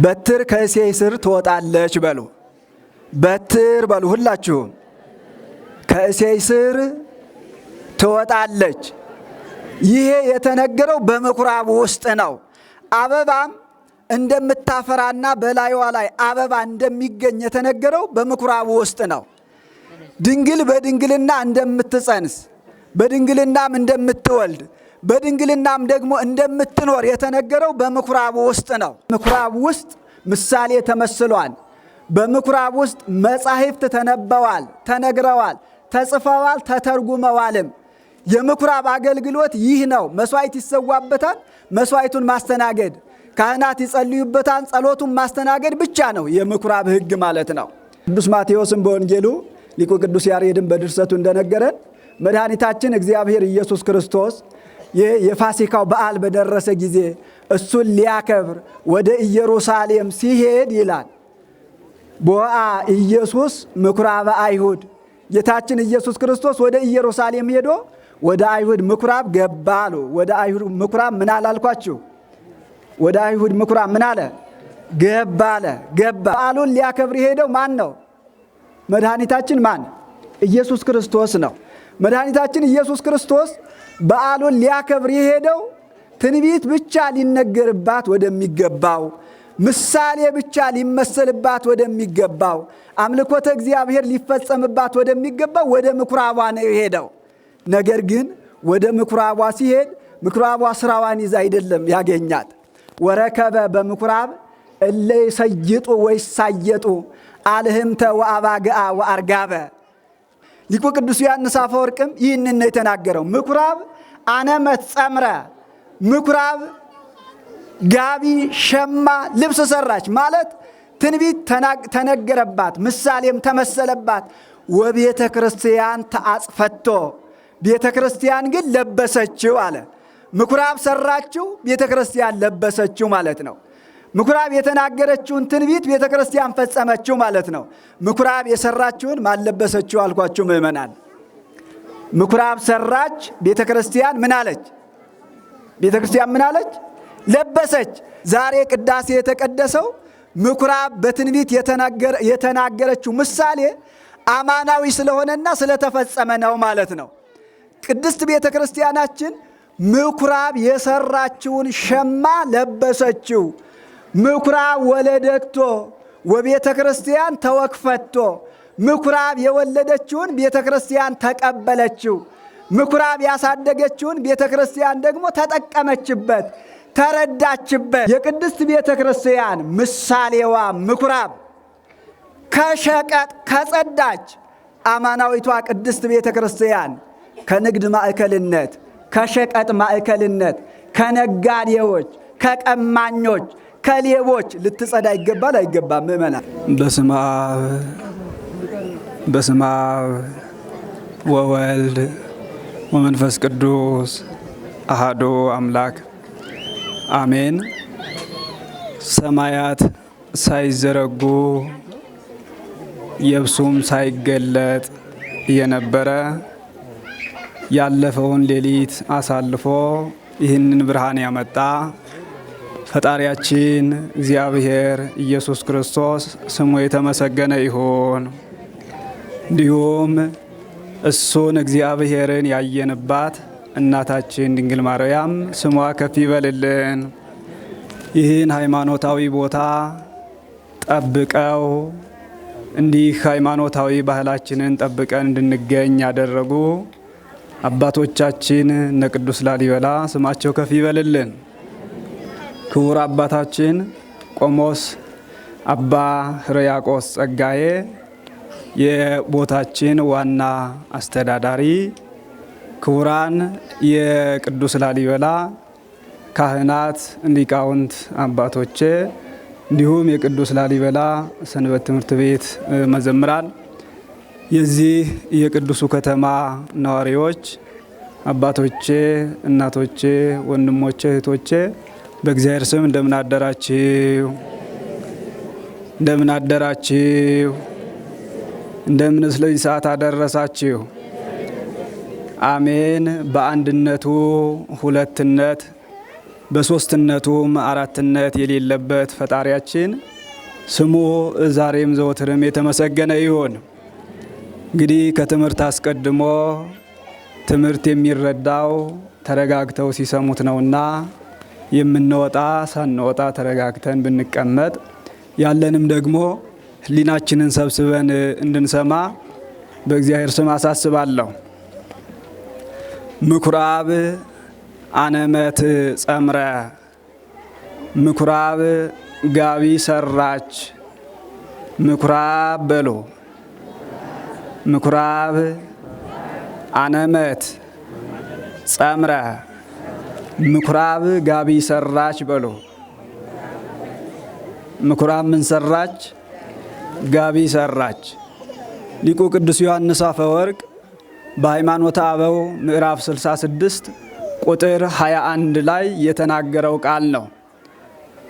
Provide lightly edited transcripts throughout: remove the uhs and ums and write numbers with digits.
በትር ከእሴይ ስር ትወጣለች በሉ። በትር በሉ ሁላችሁም፣ ከእሴይ ስር ትወጣለች። ይሄ የተነገረው በምኩራብ ውስጥ ነው። አበባም እንደምታፈራና በላይዋ ላይ አበባ እንደሚገኝ የተነገረው በምኩራቡ ውስጥ ነው። ድንግል በድንግልና እንደምትጸንስ፣ በድንግልናም እንደምትወልድ፣ በድንግልናም ደግሞ እንደምትኖር የተነገረው በምኩራቡ ውስጥ ነው። ምኩራብ ውስጥ ምሳሌ ተመስሏል። በምኩራብ ውስጥ መጻሕፍት ተነበዋል፣ ተነግረዋል፣ ተጽፈዋል፣ ተተርጉመዋልም። የምኩራብ አገልግሎት ይህ ነው። መስዋዕት ይሰዋበታል። መስዋዕቱን ማስተናገድ፣ ካህናት ይጸልዩበታል። ጸሎቱን ማስተናገድ ብቻ ነው የምኩራብ ሕግ ማለት ነው። ቅዱስ ማቴዎስም በወንጌሉ፣ ሊቁ ቅዱስ ያሬድን በድርሰቱ እንደነገረን መድኃኒታችን እግዚአብሔር ኢየሱስ ክርስቶስ የፋሲካው በዓል በደረሰ ጊዜ እሱን ሊያከብር ወደ ኢየሩሳሌም ሲሄድ ይላል፣ ቦአ ኢየሱስ ምኩራበ አይሁድ፣ ጌታችን ኢየሱስ ክርስቶስ ወደ ኢየሩሳሌም ሄዶ ወደ አይሁድ ምኩራብ ገባ አሉ። ወደ አይሁድ ምኩራብ ምን አለ አልኳችሁ? ወደ አይሁድ ምኩራብ ምን አለ? ገባ አለ። ገባ። በዓሉን ሊያከብር የሄደው ማን ነው? መድኃኒታችን ማን? ኢየሱስ ክርስቶስ ነው። መድኃኒታችን ኢየሱስ ክርስቶስ በዓሉን ሊያከብር የሄደው ትንቢት ብቻ ሊነገርባት ወደሚገባው፣ ምሳሌ ብቻ ሊመሰልባት ወደሚገባው፣ አምልኮተ እግዚአብሔር ሊፈጸምባት ወደሚገባው ወደ ምኩራቧ ነው የሄደው። ነገር ግን ወደ ምኩራቧ ሲሄድ ምኩራቧ ስራዋን ይዛ አይደለም ያገኛት። ወረከበ በምኩራብ እለ ይሰይጡ ወይሳየጡ አልህምተ ወአባግአ ወአርጋበ። ሊቁ ቅዱስ ዮሐንስ አፈወርቅም ይህንን ነው የተናገረው። ምኩራብ አነመት ጸምረ፣ ምኩራብ ጋቢ፣ ሸማ፣ ልብስ ሰራች ማለት ትንቢት ተነገረባት፣ ምሳሌም ተመሰለባት። ወቤተ ክርስቲያን ተአጽፈቶ፣ ቤተ ክርስቲያን ግን ለበሰችው አለ። ምኩራብ ሰራችው፣ ቤተ ክርስቲያን ለበሰችው ማለት ነው። ምኩራብ የተናገረችውን ትንቢት ቤተ ክርስቲያን ፈጸመችው ማለት ነው። ምኩራብ የሰራችውን ማለበሰችው አልኳችሁ ምዕመናን። ምኩራብ ሰራች፣ ቤተ ክርስቲያን ምን አለች? ቤተ ክርስቲያን ምን አለች? ለበሰች። ዛሬ ቅዳሴ የተቀደሰው ምኩራብ በትንቢት የተናገረችው ምሳሌ አማናዊ ስለሆነና ስለተፈጸመ ነው ማለት ነው። ቅድስት ቤተ ክርስቲያናችን ምኩራብ የሰራችውን ሸማ ለበሰችው። ምኩራብ ወለደቶ ወቤተ ክርስቲያን ተወክፈቶ፣ ምኩራብ የወለደችውን ቤተ ክርስቲያን ተቀበለችው። ምኩራብ ያሳደገችውን ቤተ ክርስቲያን ደግሞ ተጠቀመችበት፣ ተረዳችበት። የቅድስት ቤተ ክርስቲያን ምሳሌዋ ምኩራብ ከሸቀጥ ከጸዳች፣ አማናዊቷ ቅድስት ቤተ ክርስቲያን ከንግድ ማዕከልነት፣ ከሸቀጥ ማዕከልነት፣ ከነጋዴዎች፣ ከቀማኞች፣ ከሌቦች ልትጸዳ ይገባል አይገባም? ምእመናን። በስመ አብ፣ በስመ አብ ወወልድ ወመንፈስ ቅዱስ አሐዱ አምላክ አሜን። ሰማያት ሳይዘረጉ የብሱም ሳይገለጥ የነበረ፣ ያለፈውን ሌሊት አሳልፎ ይህንን ብርሃን ያመጣ ፈጣሪያችን እግዚአብሔር ኢየሱስ ክርስቶስ ስሙ የተመሰገነ ይሁን። እንዲሁም እሱን እግዚአብሔርን ያየንባት እናታችን ድንግል ማርያም ስሟ ከፍ ይበልልን። ይህን ሃይማኖታዊ ቦታ ጠብቀው እንዲህ ሃይማኖታዊ ባህላችንን ጠብቀን እንድንገኝ ያደረጉ አባቶቻችን እነ ቅዱስ ላሊበላ ስማቸው ከፍ ይበልልን። ክቡር አባታችን ቆሞስ አባ ሕርያቆስ ጸጋዬ የቦታችን ዋና አስተዳዳሪ፣ ክቡራን የቅዱስ ላሊበላ ካህናት፣ ሊቃውንት አባቶቼ፣ እንዲሁም የቅዱስ ላሊበላ ሰንበት ትምህርት ቤት መዘምራን፣ የዚህ የቅዱሱ ከተማ ነዋሪዎች፣ አባቶቼ፣ እናቶቼ፣ ወንድሞቼ፣ እህቶቼ፣ በእግዚአብሔር ስም እንደምን አደራችሁ? እንደምን አደራችሁ? እንደምን ስለዚህ ሰዓት አደረሳችሁ? አሜን። በአንድነቱ ሁለትነት፣ በሦስትነቱም አራትነት የሌለበት ፈጣሪያችን ስሙ ዛሬም ዘወትርም የተመሰገነ ይሁን። እንግዲህ ከትምህርት አስቀድሞ ትምህርት የሚረዳው ተረጋግተው ሲሰሙት ነውና የምንወጣ ሳንወጣ ተረጋግተን ብንቀመጥ ያለንም ደግሞ ሕሊናችንን ሰብስበን እንድንሰማ በእግዚአብሔር ስም አሳስባለሁ። ምኩራብ አነመት ጸምረ፣ ምኩራብ ጋቢ ሰራች። ምኩራብ በሎ ምኩራብ አነመት ጸምረ፣ ምኩራብ ጋቢ ሰራች በሎ። ምኩራብ ምን ሰራች? ጋቢ ሰራች። ሊቁ ቅዱስ ዮሐንስ አፈወርቅ በሃይማኖተ አበው ምዕራፍ 66 ቁጥር 21 ላይ የተናገረው ቃል ነው።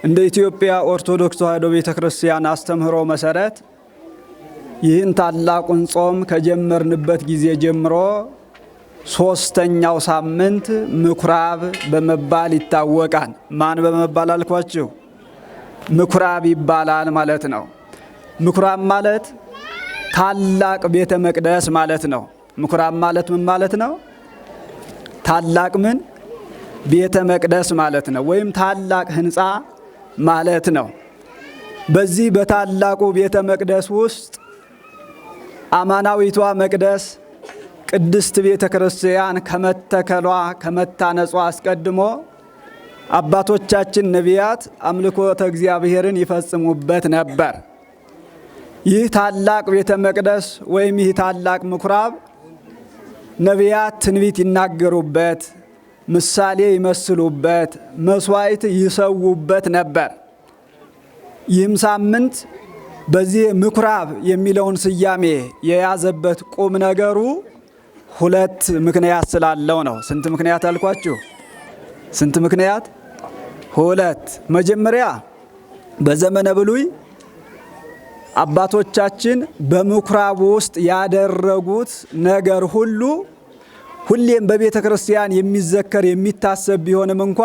እንደ ኢትዮጵያ ኦርቶዶክስ ተዋሕዶ ቤተ ክርስቲያን አስተምህሮ መሰረት ይህን ታላቁን ጾም ከጀመርንበት ጊዜ ጀምሮ ሶስተኛው ሳምንት ምኩራብ በመባል ይታወቃል። ማን በመባል አልኳችሁ? ምኩራብ ይባላል ማለት ነው። ምኩራብ ማለት ታላቅ ቤተ መቅደስ ማለት ነው። ምኩራብ ማለት ምን ማለት ነው? ታላቅ ምን ቤተ መቅደስ ማለት ነው፣ ወይም ታላቅ ሕንፃ ማለት ነው። በዚህ በታላቁ ቤተ መቅደስ ውስጥ አማናዊቷ መቅደስ ቅድስት ቤተ ክርስቲያን ከመተከሏ ከመታነጿ አስቀድሞ አባቶቻችን ነቢያት አምልኮተ እግዚአብሔርን ይፈጽሙበት ነበር። ይህ ታላቅ ቤተ መቅደስ ወይም ይህ ታላቅ ምኩራብ ነቢያት ትንቢት ይናገሩበት፣ ምሳሌ ይመስሉበት፣ መስዋዕት ይሰዉበት ነበር። ይህም ሳምንት በዚህ ምኩራብ የሚለውን ስያሜ የያዘበት ቁም ነገሩ ሁለት ምክንያት ስላለው ነው። ስንት ምክንያት አልኳችሁ? ስንት ምክንያት? ሁለት። መጀመሪያ በዘመነ ብሉይ አባቶቻችን በምኩራብ ውስጥ ያደረጉት ነገር ሁሉ ሁሌም በቤተ ክርስቲያን የሚዘከር የሚታሰብ ቢሆንም እንኳ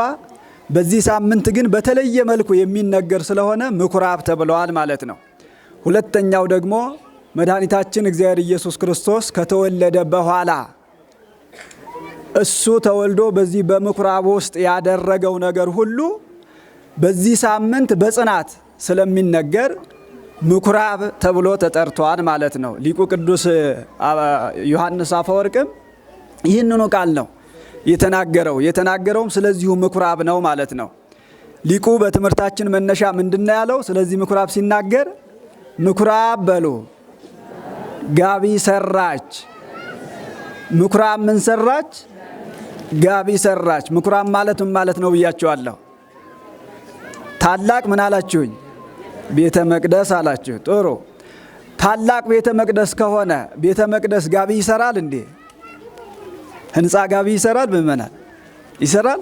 በዚህ ሳምንት ግን በተለየ መልኩ የሚነገር ስለሆነ ምኩራብ ተብለዋል ማለት ነው። ሁለተኛው ደግሞ መድኃኒታችን እግዚአብሔር ኢየሱስ ክርስቶስ ከተወለደ በኋላ እሱ ተወልዶ በዚህ በምኩራብ ውስጥ ያደረገው ነገር ሁሉ በዚህ ሳምንት በጽናት ስለሚነገር ምኩራብ ተብሎ ተጠርቷል ማለት ነው። ሊቁ ቅዱስ ዮሐንስ አፈወርቅም ይህንኑ ቃል ነው የተናገረው። የተናገረውም ስለዚሁ ምኩራብ ነው ማለት ነው። ሊቁ በትምህርታችን መነሻ ምንድን ያለው? ስለዚህ ምኩራብ ሲናገር ምኩራብ በሉ ጋቢ ሰራች። ምኩራብ ምን ሰራች? ጋቢ ሰራች። ምኩራብ ማለት ምን ማለት ነው ብያቸዋለሁ። ታላቅ ምን አላችሁኝ? ቤተ መቅደስ አላችሁ። ጥሩ። ታላቅ ቤተ መቅደስ ከሆነ ቤተ መቅደስ ጋቢ ይሰራል እንዴ? ህንፃ ጋቢ ይሰራል? ምእመናን ይሰራል?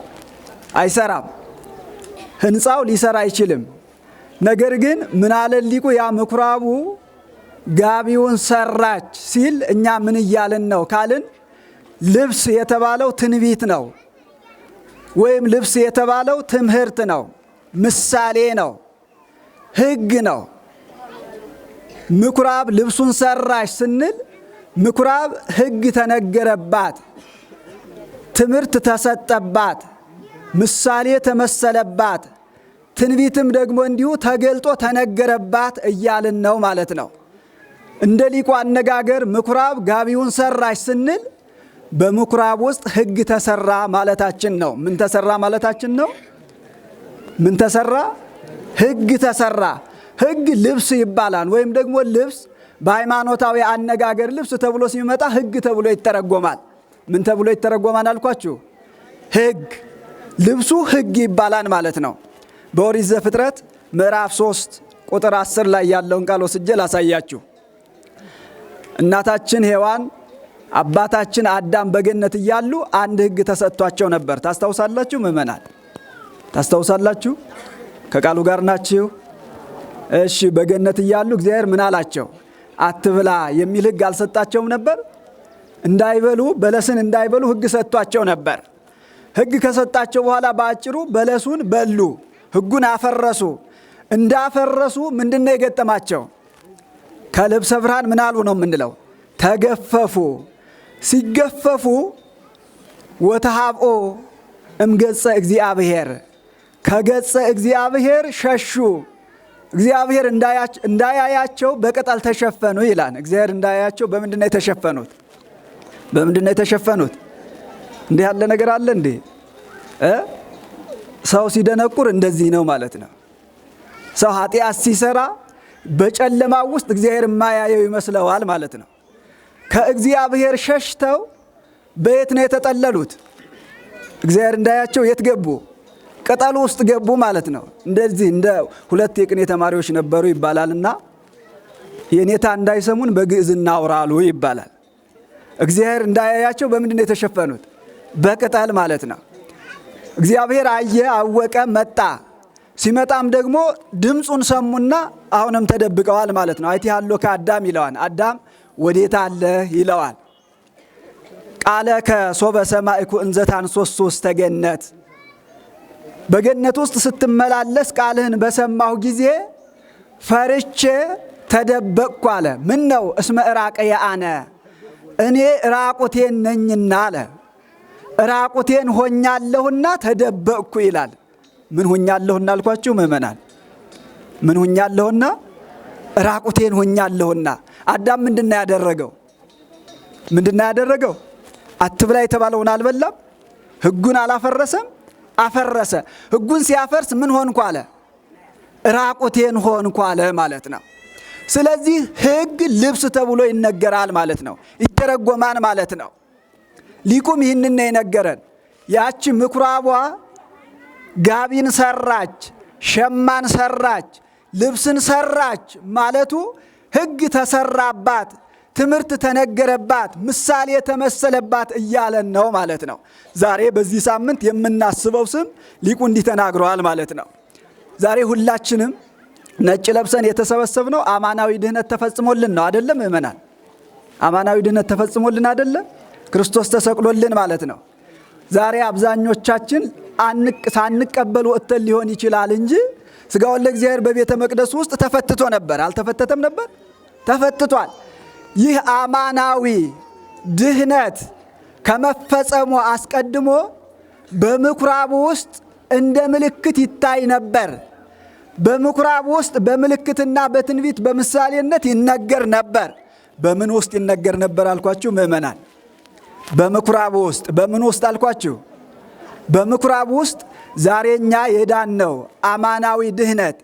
አይሰራም። ህንፃው ሊሰራ አይችልም። ነገር ግን ምን አለ ሊቁ? ያ ምኩራቡ ጋቢውን ሰራች ሲል እኛ ምን እያልን ነው ካልን፣ ልብስ የተባለው ትንቢት ነው፣ ወይም ልብስ የተባለው ትምህርት ነው፣ ምሳሌ ነው፣ ሕግ ነው። ምኩራብ ልብሱን ሰራች ስንል ምኩራብ ሕግ ተነገረባት፣ ትምህርት ተሰጠባት፣ ምሳሌ ተመሰለባት፣ ትንቢትም ደግሞ እንዲሁ ተገልጦ ተነገረባት እያልን ነው ማለት ነው። እንደ ሊቁ አነጋገር ምኩራብ ጋቢውን ሰራች ስንል በምኩራብ ውስጥ ሕግ ተሰራ ማለታችን ነው። ምን ተሰራ ማለታችን ነው? ምን ተሰራ? ሕግ ተሰራ። ሕግ ልብስ ይባላል። ወይም ደግሞ ልብስ በሃይማኖታዊ አነጋገር ልብስ ተብሎ ሲመጣ ሕግ ተብሎ ይተረጎማል። ምን ተብሎ ይተረጎማል አልኳችሁ? ሕግ። ልብሱ ሕግ ይባላል ማለት ነው። በኦሪት ዘፍጥረት ምዕራፍ 3 ቁጥር 10 ላይ ያለውን ቃል ወስጄ ላሳያችሁ። እናታችን ሔዋን አባታችን አዳም በገነት እያሉ አንድ ሕግ ተሰጥቷቸው ነበር። ታስታውሳላችሁ ምእመናን? ታስታውሳላችሁ? ከቃሉ ጋር ናችሁ? እሺ። በገነት እያሉ እግዚአብሔር ምን አላቸው? አትብላ የሚል ሕግ አልሰጣቸውም ነበር? እንዳይበሉ በለስን እንዳይበሉ ሕግ ሰጥቷቸው ነበር። ሕግ ከሰጣቸው በኋላ በአጭሩ በለሱን በሉ፣ ሕጉን አፈረሱ። እንዳፈረሱ ምንድነው የገጠማቸው? ከልብሰ ብርሃን ምን አሉ ነው የምንለው? ተገፈፉ። ሲገፈፉ ወተሃብኦ እምገጸ እግዚአብሔር፣ ከገጸ እግዚአብሔር ሸሹ። እግዚአብሔር እንዳያያቸው በቅጠል ተሸፈኑ ይላል። እግዚአብሔር እንዳያያቸው በምንድን ነው የተሸፈኑት? በምንድን ነው የተሸፈኑት? እንዲህ ያለ ነገር አለ እንዴ? ሰው ሲደነቁር እንደዚህ ነው ማለት ነው። ሰው ኃጢአት ሲሰራ በጨለማ ውስጥ እግዚአብሔር የማያየው ይመስለዋል ማለት ነው። ከእግዚአብሔር ሸሽተው በየት ነው የተጠለሉት? እግዚአብሔር እንዳያቸው የት ገቡ? ቅጠሉ ውስጥ ገቡ ማለት ነው። እንደዚህ እንደ ሁለት የቅኔ ተማሪዎች ነበሩ ይባላልና የኔታ እንዳይሰሙን በግዕዝ እናውራሉ ይባላል። እግዚአብሔር እንዳያያቸው በምንድን ነው የተሸፈኑት? በቅጠል ማለት ነው። እግዚአብሔር አየ፣ አወቀ፣ መጣ። ሲመጣም ደግሞ ድምፁን ሰሙና አሁንም ተደብቀዋል ማለት ነው። አይቴ ሀሎከ አዳም ይለዋል። አዳም ወዴት አለህ ይለዋል። ቃለከ ሶበ ሰማዕኩ እንዘ ታንሶሶ ውስተ ገነት፣ በገነት ውስጥ ስትመላለስ ቃልህን በሰማሁ ጊዜ ፈርቼ ተደበቅኩ አለ። ምን ነው? እስመ ዕራቀየ አነ፣ እኔ ራቁቴን ነኝና አለ። ራቁቴን ሆኛለሁና ተደበቅኩ ይላል። ምን ሆኛለሁና አልኳችሁ ምእመናን? ምን ሆኛለሁና? ራቁቴን ሆኛለሁና። አዳም ምንድነው ያደረገው? ምንድነው ያደረገው? አትብላ የተባለውን አልበላም? ሕጉን አላፈረሰም? አፈረሰ። ሕጉን ሲያፈርስ ምን ሆንኩ አለ? ራቁቴን ሆንኩ አለ ማለት ነው። ስለዚህ ሕግ ልብስ ተብሎ ይነገራል ማለት ነው፣ ይተረጎማል ማለት ነው። ሊቁም ይህንን ነው የነገረን። ያቺ ምኩራቧ ጋቢን ሰራች፣ ሸማን ሰራች፣ ልብስን ሰራች ማለቱ ሕግ ተሰራባት፣ ትምህርት ተነገረባት፣ ምሳሌ ተመሰለባት እያለን ነው ማለት ነው። ዛሬ በዚህ ሳምንት የምናስበው ስም ሊቁ እንዲህ ተናግረዋል ማለት ነው። ዛሬ ሁላችንም ነጭ ለብሰን የተሰበሰብነው አማናዊ ድህነት ተፈጽሞልን ነው አይደለም? ምእመናን፣ አማናዊ ድህነት ተፈጽሞልን አይደለም? ክርስቶስ ተሰቅሎልን ማለት ነው። ዛሬ አብዛኞቻችን ሳንቀበል ወጥተን ሊሆን ይችላል እንጂ ሥጋውን ለእግዚአብሔር በቤተ መቅደሱ ውስጥ ተፈትቶ ነበር። አልተፈተተም ነበር? ተፈትቷል። ይህ አማናዊ ድህነት ከመፈጸሙ አስቀድሞ በምኩራቡ ውስጥ እንደ ምልክት ይታይ ነበር። በምኩራብ ውስጥ በምልክትና በትንቢት በምሳሌነት ይነገር ነበር። በምን ውስጥ ይነገር ነበር አልኳችሁ ምእመናን? በምኩራብ ውስጥ። በምን ውስጥ አልኳችሁ? በምኩራብ ውስጥ። ዛሬ እኛ የዳነው አማናዊ ድህነት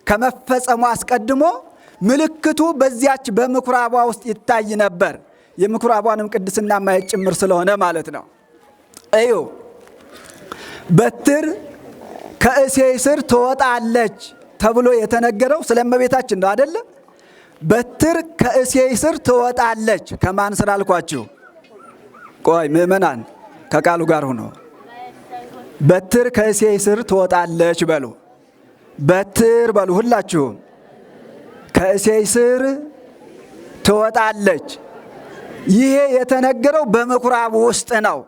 ከመፈጸሙ አስቀድሞ ምልክቱ በዚያች በምኩራቧ ውስጥ ይታይ ነበር። የምኩራቧንም ቅድስና ማየት ጭምር ስለሆነ ማለት ነው። እዩ፣ በትር ከእሴይ ስር ትወጣለች ተብሎ የተነገረው ስለ እመቤታችን ነው አይደለ? በትር ከእሴይ ስር ትወጣለች። ከማን ስር አልኳችሁ? ቆይ ምእመናን ከቃሉ ጋር ሆኖ በትር ከእሴይ ስር ትወጣለች በሉ። በትር በሉ ሁላችሁም። ከእሴይ ስር ትወጣለች። ይሄ የተነገረው በምኩራብ ውስጥ ነው።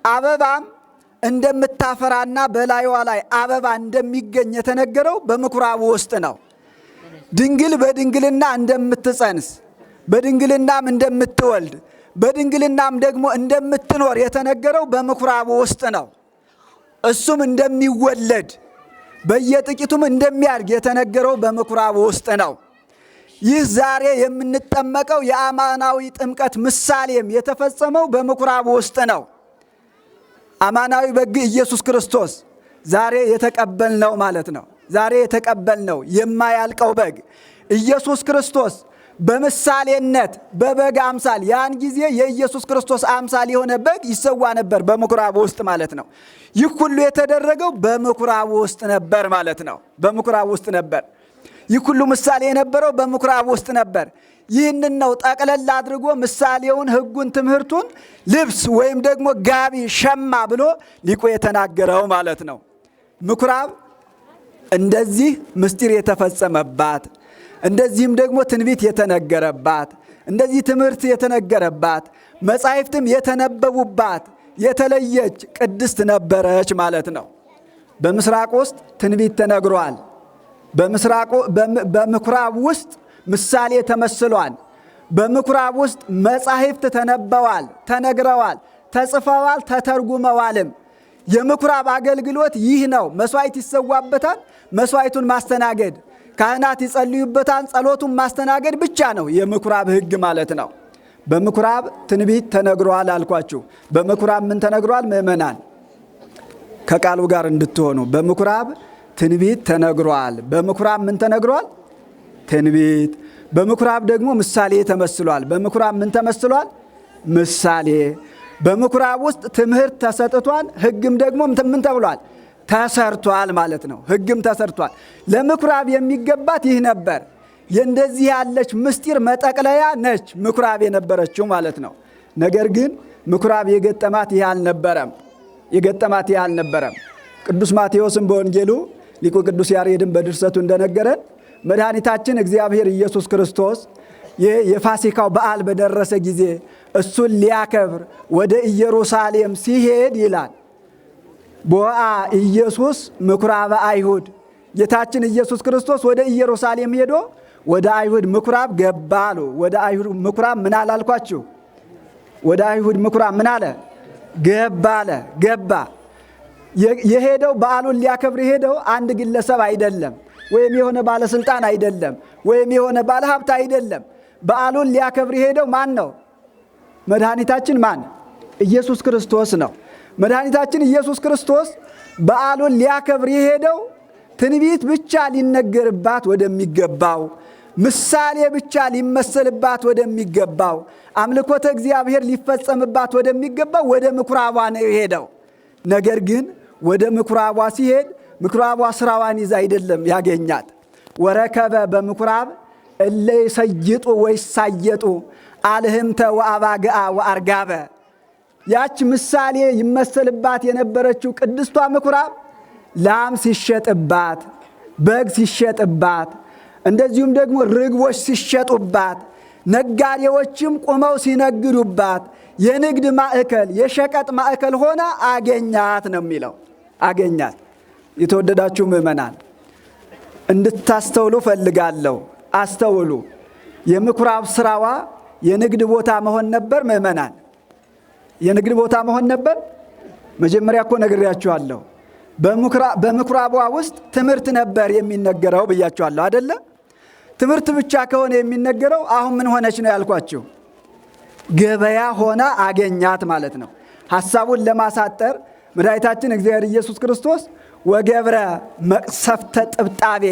አበባም እንደምታፈራና በላይዋ ላይ አበባ እንደሚገኝ የተነገረው በምኩራቡ ውስጥ ነው። ድንግል በድንግልና እንደምትጸንስ፣ በድንግልናም እንደምትወልድ፣ በድንግልናም ደግሞ እንደምትኖር የተነገረው በምኩራቡ ውስጥ ነው። እሱም እንደሚወለድ በየጥቂቱም እንደሚያድግ የተነገረው በምኩራቡ ውስጥ ነው። ይህ ዛሬ የምንጠመቀው የአማናዊ ጥምቀት ምሳሌም የተፈጸመው በምኩራቡ ውስጥ ነው። አማናዊ በግ ኢየሱስ ክርስቶስ ዛሬ የተቀበልነው ማለት ነው። ዛሬ የተቀበልነው የማያልቀው በግ ኢየሱስ ክርስቶስ በምሳሌነት በበግ አምሳል፣ ያን ጊዜ የኢየሱስ ክርስቶስ አምሳል የሆነ በግ ይሰዋ ነበር በምኩራቡ ውስጥ ማለት ነው። ይህ ሁሉ የተደረገው በምኩራቡ ውስጥ ነበር ማለት ነው። በምኩራቡ ውስጥ ነበር። ይህ ሁሉ ምሳሌ የነበረው በምኩራብ ውስጥ ነበር። ይህንን ነው ጠቅለል አድርጎ ምሳሌውን፣ ሕጉን፣ ትምህርቱን ልብስ ወይም ደግሞ ጋቢ ሸማ ብሎ ሊቁ የተናገረው ማለት ነው። ምኩራብ እንደዚህ ምስጢር የተፈጸመባት፣ እንደዚህም ደግሞ ትንቢት የተነገረባት፣ እንደዚህ ትምህርት የተነገረባት፣ መጻሕፍትም የተነበቡባት፣ የተለየች ቅድስት ነበረች ማለት ነው። በምስራቅ ውስጥ ትንቢት ተነግሯል። በምኩራብ ውስጥ ምሳሌ ተመስሏል። በምኩራብ ውስጥ መጻሕፍት ተነበዋል፣ ተነግረዋል፣ ተጽፈዋል፣ ተተርጉመዋልም። የምኩራብ አገልግሎት ይህ ነው። መሥዋዕት ይሰዋበታል። መሥዋዕቱን ማስተናገድ፣ ካህናት ይጸልዩበታል። ጸሎቱን ማስተናገድ ብቻ ነው የምኩራብ ሕግ ማለት ነው። በምኩራብ ትንቢት ተነግሯል አልኳችሁ። በምኩራብ ምን ተነግሯል? ምእመናን ከቃሉ ጋር እንድትሆኑ በምኩራብ ትንቢት ተነግሯል። በምኩራብ ምን ተነግሯል? ትንቢት። በምኩራብ ደግሞ ምሳሌ ተመስሏል። በምኩራብ ምን ተመስሏል? ምሳሌ። በምኩራብ ውስጥ ትምህርት ተሰጥቷል። ሕግም ደግሞ ምን ተብሏል? ተሰርቷል ማለት ነው። ሕግም ተሰርቷል። ለምኩራብ የሚገባት ይህ ነበር። የእንደዚህ ያለች ምስጢር መጠቅለያ ነች ምኩራብ የነበረችው ማለት ነው። ነገር ግን ምኩራብ የገጠማት ይህ አልነበረም። የገጠማት ይህ አልነበረም። ቅዱስ ማቴዎስም በወንጌሉ ሊቁ ቅዱስ ያሬድን በድርሰቱ እንደነገረን መድኃኒታችን እግዚአብሔር ኢየሱስ ክርስቶስ ይህ የፋሲካው በዓል በደረሰ ጊዜ እሱን ሊያከብር ወደ ኢየሩሳሌም ሲሄድ ይላል፣ ቦአ ኢየሱስ ምኩራበ አይሁድ። ጌታችን ኢየሱስ ክርስቶስ ወደ ኢየሩሳሌም ሄዶ ወደ አይሁድ ምኩራብ ገባ አሉ። ወደ አይሁድ ምኩራብ ምን አለ አልኳችሁ? ወደ አይሁድ ምኩራብ ምን አለ? ገባ አለ። ገባ። የሄደው በዓሉን ሊያከብር የሄደው አንድ ግለሰብ አይደለም፣ ወይም የሆነ ባለስልጣን አይደለም፣ ወይም የሆነ ባለሀብት አይደለም። በዓሉን ሊያከብር የሄደው ማን ነው? መድኃኒታችን ማን? ኢየሱስ ክርስቶስ ነው። መድኃኒታችን ኢየሱስ ክርስቶስ በዓሉን ሊያከብር የሄደው ትንቢት ብቻ ሊነገርባት ወደሚገባው፣ ምሳሌ ብቻ ሊመሰልባት ወደሚገባው፣ አምልኮተ እግዚአብሔር ሊፈጸምባት ወደሚገባው ወደ ምኩራቧ ነው የሄደው። ነገር ግን ወደ ምኩራቧ ሲሄድ ምኩራቧ ስራዋን ይዛ አይደለም ያገኛት። ወረከበ በምኩራብ እለ ይሰይጡ ወይሳየጡ አልህምተ ወአባግአ ወአርጋበ። ያች ምሳሌ ይመሰልባት የነበረችው ቅድስቷ ምኩራብ ላም ሲሸጥባት፣ በግ ሲሸጥባት፣ እንደዚሁም ደግሞ ርግቦች ሲሸጡባት፣ ነጋዴዎችም ቁመው ሲነግዱባት፣ የንግድ ማዕከል የሸቀጥ ማዕከል ሆና አገኛት ነው የሚለው። አገኛት። የተወደዳችሁ ምእመናን እንድታስተውሉ ፈልጋለሁ። አስተውሉ። የምኩራብ ስራዋ የንግድ ቦታ መሆን ነበር። ምእመናን የንግድ ቦታ መሆን ነበር። መጀመሪያ እኮ ነግሬያችኋለሁ። በምኩራቧ ውስጥ ትምህርት ነበር የሚነገረው ብያችኋለሁ አደለ? ትምህርት ብቻ ከሆነ የሚነገረው አሁን ምን ሆነች ነው ያልኳችሁ? ገበያ ሆና አገኛት ማለት ነው። ሐሳቡን ለማሳጠር መድኃኒታችን እግዚአብሔር ኢየሱስ ክርስቶስ ወገብረ መቅሰፍተ ጥብጣቤ፣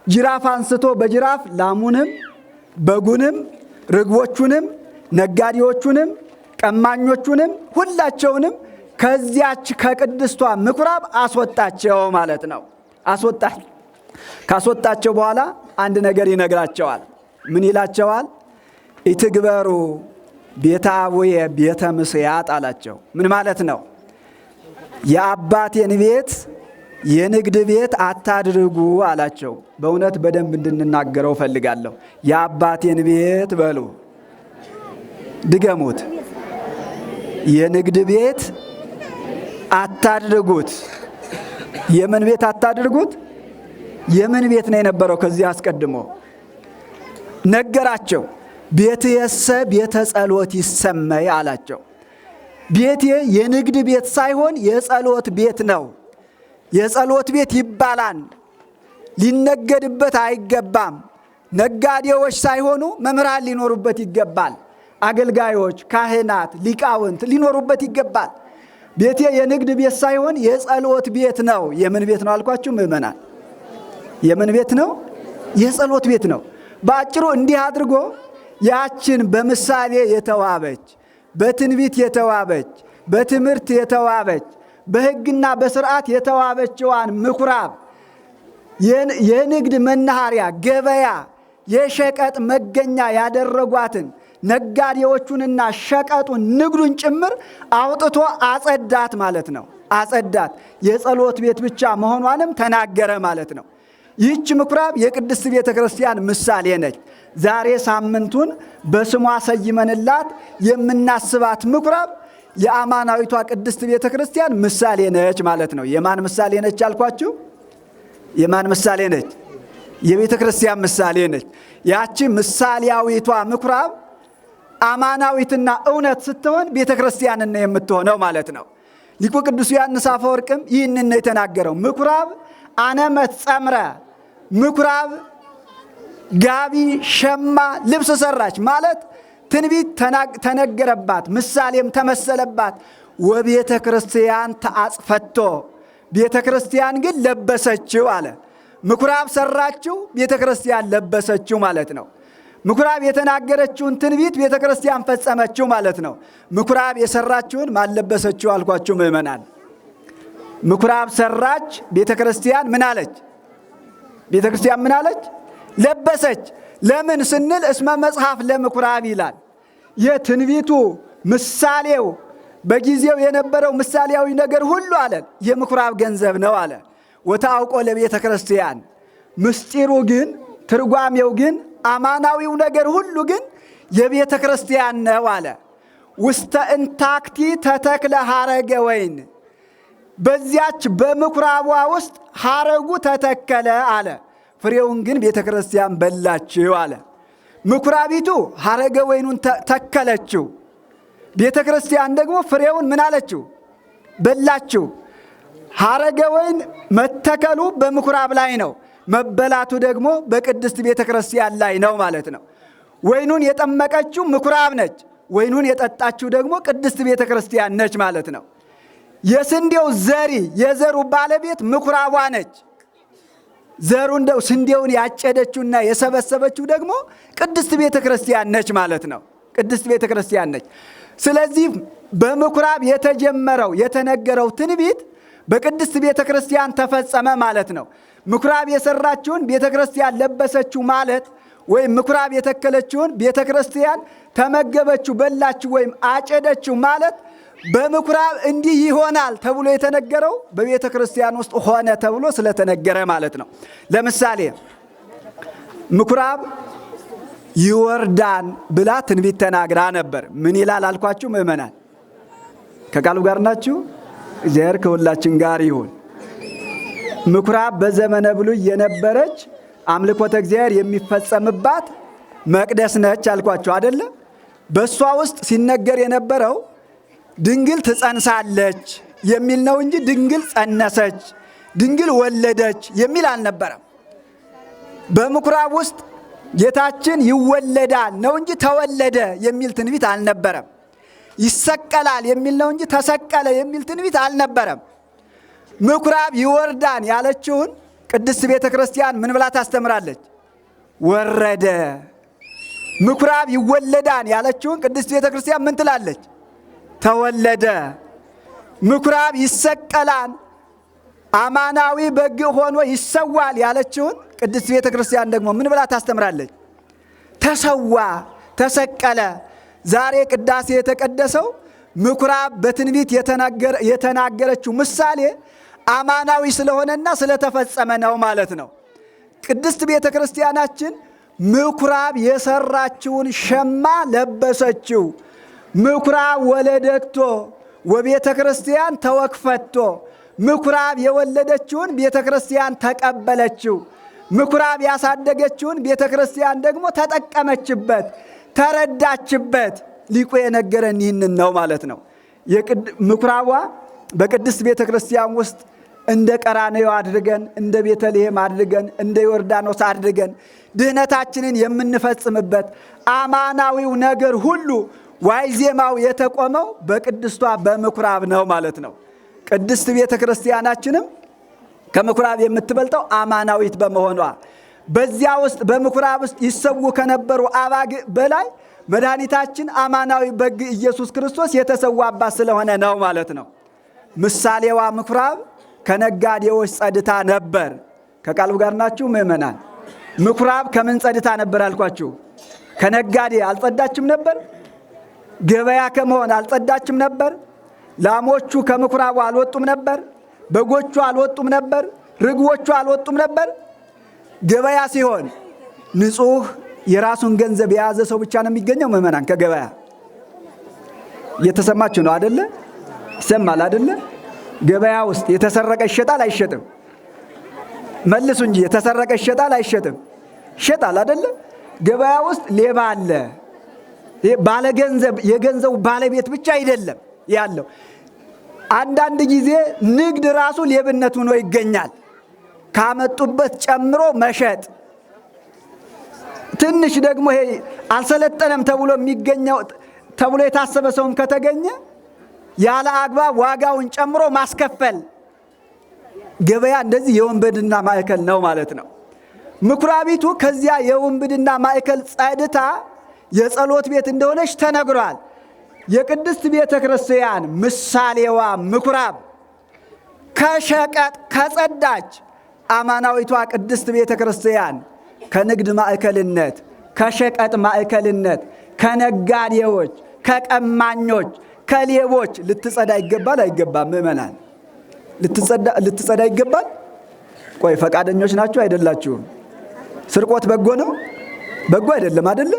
ጅራፍ አንስቶ በጅራፍ ላሙንም በጉንም ርግቦቹንም ነጋዴዎቹንም ቀማኞቹንም ሁላቸውንም ከዚያች ከቅድስቷ ምኩራብ አስወጣቸው ማለት ነው። አስወጣ። ካስወጣቸው በኋላ አንድ ነገር ይነግራቸዋል። ምን ይላቸዋል? ኢትግበሩ ቤተ አቡየ ቤተ ምስያጥ አላቸው። ምን ማለት ነው? የአባቴን ቤት የንግድ ቤት አታድርጉ አላቸው። በእውነት በደንብ እንድንናገረው ፈልጋለሁ። የአባቴን ቤት በሉ፣ ድገሙት። የንግድ ቤት አታድርጉት። የምን ቤት አታድርጉት? የምን ቤት ነው የነበረው? ከዚህ አስቀድሞ ነገራቸው። ቤትየሰ ቤተ ጸሎት ይሰመይ አላቸው። ቤቴ የንግድ ቤት ሳይሆን የጸሎት ቤት ነው። የጸሎት ቤት ይባላል። ሊነገድበት አይገባም። ነጋዴዎች ሳይሆኑ መምህራን ሊኖሩበት ይገባል። አገልጋዮች፣ ካህናት፣ ሊቃውንት ሊኖሩበት ይገባል። ቤቴ የንግድ ቤት ሳይሆን የጸሎት ቤት ነው። የምን ቤት ነው አልኳችሁ ምእመናን? የምን ቤት ነው? የጸሎት ቤት ነው። በአጭሩ እንዲህ አድርጎ ያችን በምሳሌ የተዋበች፣ በትንቢት የተዋበች፣ በትምህርት የተዋበች፣ በሕግና በስርዓት የተዋበችዋን ምኩራብ የንግድ መናኸሪያ፣ ገበያ፣ የሸቀጥ መገኛ ያደረጓትን ነጋዴዎቹንና ሸቀጡን ንግዱን ጭምር አውጥቶ አጸዳት ማለት ነው። አጸዳት። የጸሎት ቤት ብቻ መሆኗንም ተናገረ ማለት ነው። ይህች ምኩራብ የቅድስት ቤተ ክርስቲያን ምሳሌ ነች። ዛሬ ሳምንቱን በስሟ ሰይመንላት የምናስባት ምኩራብ የአማናዊቷ ቅድስት ቤተ ክርስቲያን ምሳሌ ነች ማለት ነው። የማን ምሳሌ ነች አልኳችሁ? የማን ምሳሌ ነች? የቤተ ክርስቲያን ምሳሌ ነች። ያቺ ምሳሌያዊቷ ምኩራብ አማናዊትና እውነት ስትሆን ቤተ ክርስቲያንን ነው የምትሆነው ማለት ነው። ሊቁ ቅዱስ ዮሐንስ አፈወርቅም ይህንን ነው የተናገረው። ምኩራብ አነመት ጸምረ፣ ምኩራብ ጋቢ፣ ሸማ፣ ልብስ ሰራች ማለት ትንቢት ተነገረባት፣ ምሳሌም ተመሰለባት። ወቤተ ክርስቲያን ተአጽፈቶ፣ ቤተ ክርስቲያን ግን ለበሰችው አለ። ምኩራብ ሰራችው፣ ቤተ ክርስቲያን ለበሰችው ማለት ነው። ምኩራብ የተናገረችውን ትንቢት ቤተ ክርስቲያን ፈጸመችው ማለት ነው። ምኩራብ የሰራችውን ማለበሰችው አልኳችሁ ምእመናን። ምኩራብ ሰራች፣ ቤተ ክርስቲያን ምን አለች? ቤተ ክርስቲያን ምን አለች? ለበሰች። ለምን ስንል እስመ መጽሐፍ ለምኩራብ ይላል። የትንቢቱ ምሳሌው በጊዜው የነበረው ምሳሌያዊ ነገር ሁሉ አለ የምኩራብ ገንዘብ ነው አለ። ወታውቆ ለቤተ ክርስቲያን ምስጢሩ ግን ትርጓሜው ግን አማናዊው ነገር ሁሉ ግን የቤተ ክርስቲያን ነው አለ። ውስተ እንታክቲ ተተክለ ሐረገ ወይን፣ በዚያች በምኩራቧ ውስጥ ሐረጉ ተተከለ አለ። ፍሬውን ግን ቤተ ክርስቲያን በላችው አለ። ምኩራቢቱ ሐረገ ወይኑን ተከለችው። ቤተ ክርስቲያን ደግሞ ፍሬውን ምን አለችው? በላችው። ሐረገ ወይን መተከሉ በምኩራብ ላይ ነው፣ መበላቱ ደግሞ በቅድስት ቤተ ክርስቲያን ላይ ነው ማለት ነው። ወይኑን የጠመቀችው ምኩራብ ነች። ወይኑን የጠጣችው ደግሞ ቅድስት ቤተ ክርስቲያን ነች ማለት ነው። የስንዴው ዘሪ የዘሩ ባለቤት ምኩራቧ ነች። ዘሩ እንደው ስንዴውን ያጨደችውና የሰበሰበችው ደግሞ ቅድስት ቤተ ክርስቲያን ነች ማለት ነው። ቅድስት ቤተ ክርስቲያን ነች። ስለዚህ በምኩራብ የተጀመረው የተነገረው ትንቢት በቅድስት ቤተ ክርስቲያን ተፈጸመ ማለት ነው። ምኩራብ የሰራችውን ቤተ ክርስቲያን ለበሰችው ማለት ወይም ምኩራብ የተከለችውን ቤተ ክርስቲያን ተመገበችው፣ በላችው ወይም አጨደችው ማለት በምኩራብ እንዲህ ይሆናል ተብሎ የተነገረው በቤተ ክርስቲያን ውስጥ ሆነ ተብሎ ስለተነገረ ማለት ነው። ለምሳሌ ምኩራብ ይወርዳን ብላ ትንቢት ተናግራ ነበር። ምን ይላል አልኳችሁ ምእመናን? ከቃሉ ጋር ናችሁ? እግዚአብሔር ከሁላችን ጋር ይሁን። ምኩራብ በዘመነ ብሉይ የነበረች አምልኮተ እግዚአብሔር የሚፈጸምባት መቅደስ ነች አልኳችሁ አደለ? በእሷ ውስጥ ሲነገር የነበረው ድንግል ትጸንሳለች የሚል ነው እንጂ ድንግል ጸነሰች፣ ድንግል ወለደች የሚል አልነበረም። በምኩራብ ውስጥ ጌታችን ይወለዳል ነው እንጂ ተወለደ የሚል ትንቢት አልነበረም። ይሰቀላል የሚል ነው እንጂ ተሰቀለ የሚል ትንቢት አልነበረም። ምኩራብ ይወርዳን ያለችውን ቅድስት ቤተ ክርስቲያን ምን ብላ ታስተምራለች? ወረደ። ምኩራብ ይወለዳን ያለችውን ቅድስት ቤተ ክርስቲያን ምን ትላለች? ተወለደ። ምኩራብ ይሰቀላል አማናዊ በግ ሆኖ ይሰዋል ያለችውን ቅድስት ቤተ ክርስቲያን ደግሞ ምን ብላ ታስተምራለች? ተሰዋ፣ ተሰቀለ። ዛሬ ቅዳሴ የተቀደሰው ምኩራብ በትንቢት የተናገረችው ምሳሌ አማናዊ ስለሆነና ስለተፈጸመ ነው ማለት ነው። ቅድስት ቤተ ክርስቲያናችን ምኩራብ የሰራችውን ሸማ ለበሰችው። ምኩራብ ወለደቶ ወቤተ ክርስቲያን ተወክፈቶ፣ ምኩራብ የወለደችውን ቤተ ክርስቲያን ተቀበለችው። ምኩራብ ያሳደገችውን ቤተ ክርስቲያን ደግሞ ተጠቀመችበት፣ ተረዳችበት። ሊቁ የነገረን ይህንን ነው ማለት ነው። ምኩራቧ በቅድስት ቤተ ክርስቲያን ውስጥ እንደ ቀራንዮ አድርገን እንደ ቤተልሔም አድርገን እንደ ዮርዳኖስ አድርገን ድህነታችንን የምንፈጽምበት አማናዊው ነገር ሁሉ ዋይዜማው የተቆመው በቅድስቷ በምኩራብ ነው ማለት ነው። ቅድስት ቤተ ክርስቲያናችንም ከምኩራብ የምትበልጠው አማናዊት በመሆኗ በዚያ ውስጥ በምኩራብ ውስጥ ይሰዉ ከነበሩ አባግ በላይ መድኃኒታችን አማናዊ በግ ኢየሱስ ክርስቶስ የተሰዋባት ስለሆነ ነው ማለት ነው። ምሳሌዋ ምኩራብ ከነጋዴዎች ጸድታ ነበር። ከቃሉ ጋር ናችሁ ምእመናን? ምኩራብ ከምን ጸድታ ነበር አልኳችሁ? ከነጋዴ አልጸዳችም ነበር? ገበያ ከመሆን አልጸዳችም ነበር? ላሞቹ ከምኩራቡ አልወጡም ነበር? በጎቹ አልወጡም ነበር? ርግቦቹ አልወጡም ነበር? ገበያ ሲሆን ንጹሕ የራሱን ገንዘብ የያዘ ሰው ብቻ ነው የሚገኘው። ምእመናን ከገበያ እየተሰማችሁ ነው አደለ? ይሰማል አደለ? ገበያ ውስጥ የተሰረቀ ይሸጣል አይሸጥም? መልሱ እንጂ የተሰረቀ ይሸጣል አይሸጥም? ይሸጣል አደለ? ገበያ ውስጥ ሌባ አለ። ባለገንዘብ የገንዘቡ ባለቤት ብቻ አይደለም ያለው። አንዳንድ ጊዜ ንግድ ራሱ ሌብነት ሆኖ ይገኛል። ካመጡበት ጨምሮ መሸጥ፣ ትንሽ ደግሞ ይሄ አልሰለጠነም ተብሎ የሚገኘው ተብሎ የታሰበ ሰውም ከተገኘ ያለ አግባብ ዋጋውን ጨምሮ ማስከፈል። ገበያ እንደዚህ የወንበድና ማዕከል ነው ማለት ነው። ምኩራቢቱ ከዚያ የውንብድና ማዕከል ጸድታ የጸሎት ቤት እንደሆነች ተነግሯል። የቅድስት ቤተ ክርስቲያን ምሳሌዋ ምኩራብ ከሸቀጥ ከጸዳች አማናዊቷ ቅድስት ቤተ ክርስቲያን ከንግድ ማዕከልነት፣ ከሸቀጥ ማዕከልነት፣ ከነጋዴዎች፣ ከቀማኞች፣ ከሌቦች ልትጸዳ ይገባል አይገባም? ምዕመናን ልትጸዳ ይገባል? ቆይ ፈቃደኞች ናችሁ አይደላችሁም? ስርቆት በጎ ነው? በጎ አይደለም አይደለ?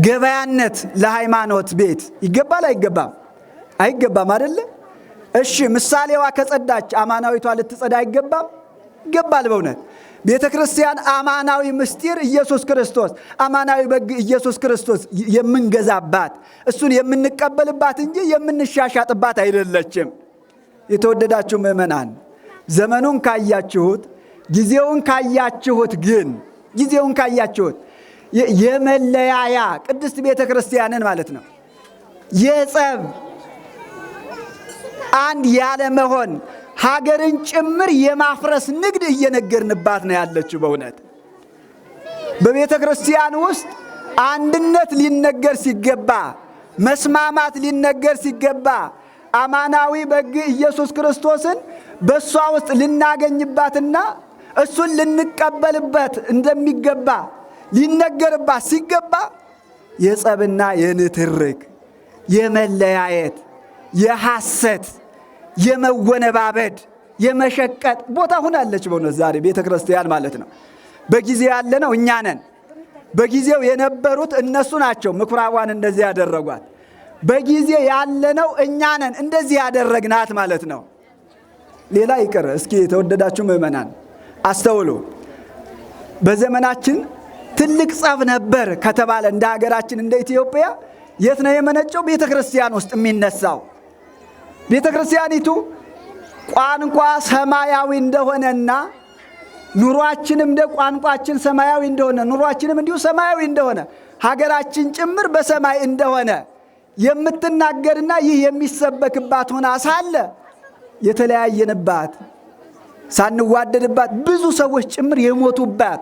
ገበያነት ለሃይማኖት ቤት ይገባል አይገባም? አይገባም አይደለ? እሺ ምሳሌዋ ከጸዳች አማናዊቷ ልትጸዳ አይገባም? ይገባል። በእውነት ቤተ ክርስቲያን አማናዊ ምስጢር ኢየሱስ ክርስቶስ፣ አማናዊ በግ ኢየሱስ ክርስቶስ የምንገዛባት፣ እሱን የምንቀበልባት እንጂ የምንሻሻጥባት አይደለችም። የተወደዳችሁ ምዕመናን፣ ዘመኑን ካያችሁት፣ ጊዜውን ካያችሁት፣ ግን ጊዜውን ካያችሁት የመለያያ ቅድስት ቤተ ክርስቲያንን ማለት ነው፣ የጸብ፣ አንድ ያለመሆን፣ ሀገርን ጭምር የማፍረስ ንግድ እየነገርንባት ነው ያለችው። በእውነት በቤተ ክርስቲያን ውስጥ አንድነት ሊነገር ሲገባ፣ መስማማት ሊነገር ሲገባ፣ አማናዊ በግ ኢየሱስ ክርስቶስን በእሷ ውስጥ ልናገኝባትና እሱን ልንቀበልበት እንደሚገባ ሊነገርባት ሲገባ የጸብና የንትርክ፣ የመለያየት፣ የሐሰት፣ የመወነባበድ፣ የመሸቀጥ ቦታ ሆናለች። በእውነት ዛሬ ቤተ ክርስቲያን ማለት ነው። በጊዜው ያለነው እኛ ነን። በጊዜው የነበሩት እነሱ ናቸው ምኩራቧን እንደዚህ ያደረጓት። በጊዜ ያለነው እኛ ነን እንደዚህ ያደረግናት ማለት ነው። ሌላ ይቅር፣ እስኪ የተወደዳችሁ ምዕመናን አስተውሉ። በዘመናችን ትልቅ ጸብ ነበር ከተባለ እንደ ሀገራችን እንደ ኢትዮጵያ የት ነው የመነጨው? ቤተ ክርስቲያን ውስጥ የሚነሳው። ቤተ ክርስቲያኒቱ ቋንቋ ሰማያዊ እንደሆነና ኑሯችንም እንደ ቋንቋችን ሰማያዊ እንደሆነ፣ ኑሯችንም እንዲሁ ሰማያዊ እንደሆነ፣ ሀገራችን ጭምር በሰማይ እንደሆነ የምትናገርና ይህ የሚሰበክባት ሆና ሳለ የተለያየንባት፣ ሳንዋደድባት ብዙ ሰዎች ጭምር የሞቱባት፣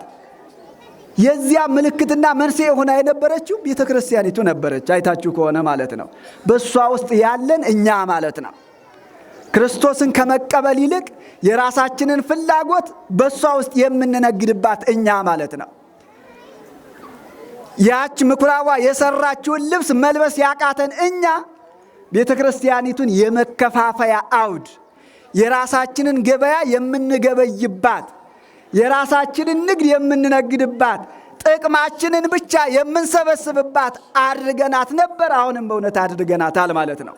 የዚያ ምልክትና መንስኤ ሆና የነበረችው ቤተ ክርስቲያኒቱ ነበረች። አይታችሁ ከሆነ ማለት ነው። በእሷ ውስጥ ያለን እኛ ማለት ነው። ክርስቶስን ከመቀበል ይልቅ የራሳችንን ፍላጎት በእሷ ውስጥ የምንነግድባት እኛ ማለት ነው። ያች ምኩራቧ የሰራችውን ልብስ መልበስ ያቃተን እኛ ቤተ ክርስቲያኒቱን የመከፋፈያ አውድ፣ የራሳችንን ገበያ የምንገበይባት፣ የራሳችንን ንግድ የምንነግድባት፣ ጥቅማችንን ብቻ የምንሰበስብባት አድርገናት ነበር። አሁንም በእውነት አድርገናታል ማለት ነው።